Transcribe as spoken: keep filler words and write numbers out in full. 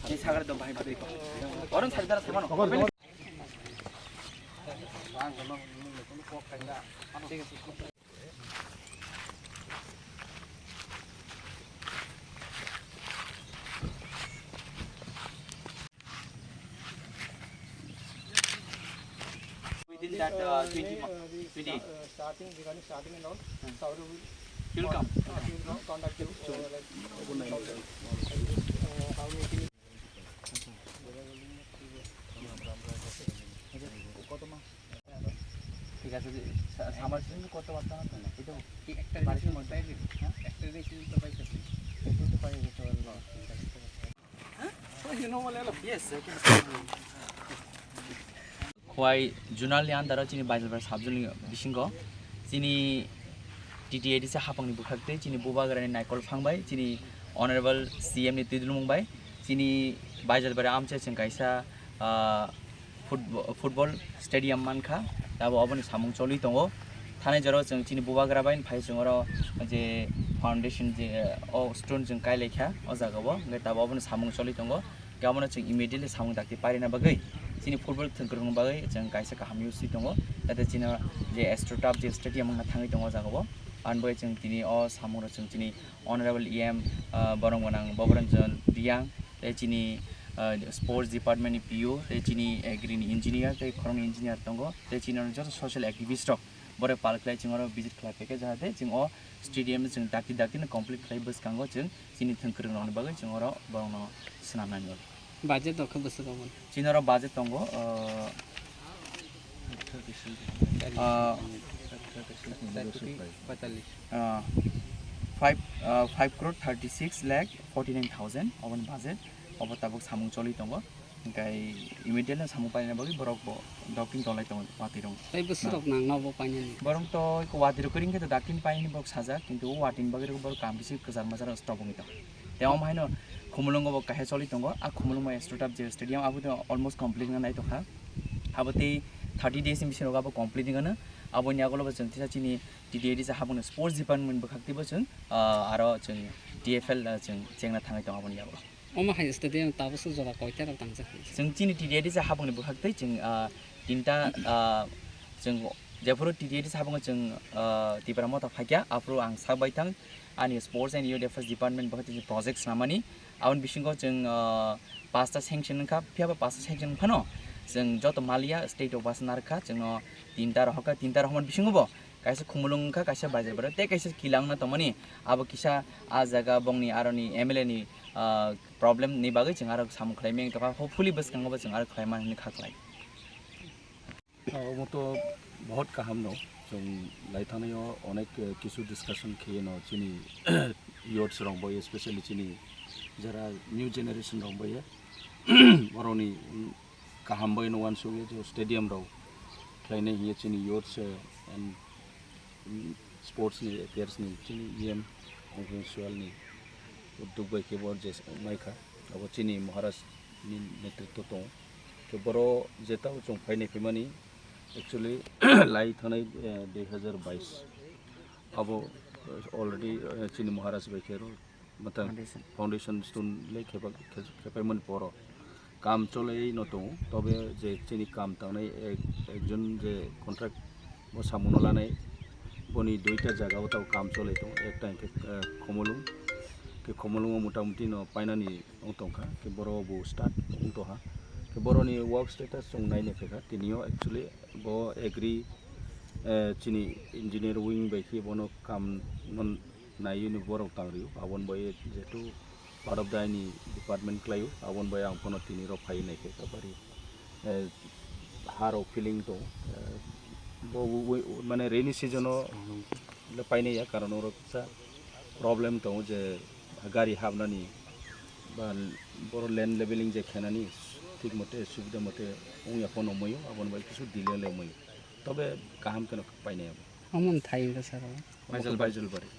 Ei sagare dong bahai bhai ko. Oron sari dara themano. Within that, uh, twenty mo-, twenty. Starting, regarding starting and all, Saurabh will, will come. He will come, contact you, uh, like, uh, how many ঠিক আছে, যে সা-, summer season তো করতে পারতাম না তো না, এটা কি একটা বাড়ির মধ্যে পাইবে? হ্যাঁ? একটা জিনিস তো পাইছে। এটা তো পাই, এটা তো পারলো। Yes, I can. Khowai zonal ni under o chini Baijalpara sub zone ni bisingo chini T T A D C hapang ni bwkhak tei chini bubagra ni naikol phang bai chini honorable C M ni twidulmung bai chini Baijalpara amchai chwng kaisa, ah, football, football stadium mankha, abo oboni samung choli tongo. Thanai jora chwng chini bubagra bai phai chwng oro je foundation je o stone chwng kai laikha o jaga o, hwnkhe tabuk oboni samung choli tongo. Hwnkhe abono chwng immediately samung dakti pairina bagwi chini football thwngkwrwngni bagwi chwng kaisa kaham use tongo. Jate chini je Astroturf je stadium wngkha thangwi tongo o jaga o. Aboni bagwi chwng tini o samungrok chwng chini honorable E M, ah, borok gwnang Boboranjan Riyang, tei chini, ah, sports department ni P O, tei chini agri ni engineer, tei khoroknwi engineer tongo, tei chini joto social activist rok borok pal khlai chwng oro visit khlai phaikha, jahate chwng o stadium chwng dakti dakti no complete khlai bwskango chwng chini thwngkwrwng rokni bagwi chwng oro borokno swnamnani bagwi. Budget rok khe bwswk obo? Chini oro budget tongo, ah, ah, ah, five, ah, five crore thirty six lakh forty nine thousand oboni budget, obo tabuk samung choli tongo, hwnkhe immediately samung paina bagwi borok bo dokin tolai tongo watwi rok. Tei bwswk rok nangno bo painani? Borok to iko watwi rok kring khe to dakin painani borok sajak, kintu o watwi ni bagwi rok borok kam bisi kwchar majra stop wngwi tongo. Tei omo haino Khumulwngo bo kaisa choli tongo, a Khumulwngo Astroturf je stadium abo to almost complete wngna nai tongkha, abo tei thirty days ni bisingo abo complete wngano, aboni yagulo bo chwng tisa chini T T A D C hapungni sports department bwkhak twibo chwng, ah, aro chwng T F L, ah, chwng chengna thangwi tongo aboni yagulo. Omo hai stadium tabukso jora koita rok tangjak? Chwng chini T T A D C hapungni bwkhak tei chwng, ah, tinta, ah, chwng jephuru T T A D C hapungo chwng, ah, Tipra Motha phaikha, aphuru ang sak bai thang ani sports and youth affairs department bwkhak tei project swnamani. Aboni bisingo chwng, ah, pasta sanction wngkha, phiyaba pasta sanction wngphano chwng joto maliya state o bus narwkha, chwngno tinta rohorkha, tinta rohormani bisingo bo kaisa Khumulwng wngkha, kaisa Baijalpara tei kaisa Kila wngna tongmani. Abo kisa a jaga bongni aroni M L A ni, ah, problem ni bagwi chwng aro samung khlai meng tongkha, hopefully bwskango bo chwng aro khlaima hinwi kha khlai. Ah, omo to bahut kaham no, chwng lai thangnaio onek, eh, kisu discussion khaiwi no chini youths rok bai, especially chini jara new generation rok bai, borokni, mm, kaham bai no uansukya je stadium rok khlainai hiya chini youths, eh, and, mm, sports ni affairs ni chini E M Ongkhinswal ni uddog bai khe bo je maikha, abo chini Maharaj ni netritw tongo. Khe boro je tamo chwng phainai phaimani actually lai thanai, eh, dui hazar bais abo, eh, already, eh, chini Maharaj bai khe ro matang foundation stone le khepa-, khe-, khepaimani poro. Kam cholai no tongo, tobe je chini kam tangnai ek, ekjon je contract bo samungno lanai, boni duita jaga o tabuk kam cholai tongo, ekta hwnkhe, eh, Khumulwng, khe Khumulwngo motamuti no painani wng tongkha, khe boro bo start wng tongha, khe boroni work status chwng naina phaikha, tinio actually bo agri, eh, chini engineer wing bai khe bono kam no naiwi ni borok tangrio, aboni bai jehetu part of the aini department khlaio, aboni bai ang phano tini rok phaiwi naikhe kapari, eh, ha rok feeling tongo, eh, bo wi-, wi-, mane rainy season o le painai ya, karon oro kisa problem tongo je gari habnani ba boro land leveling je khenani thik mote subida mote wngya phano wngmaio, aboni bai kisu delay le wngmaio, tobe kaham kheno painai abo. Omo thai wngkha sir o. Baijal, Baijal bari.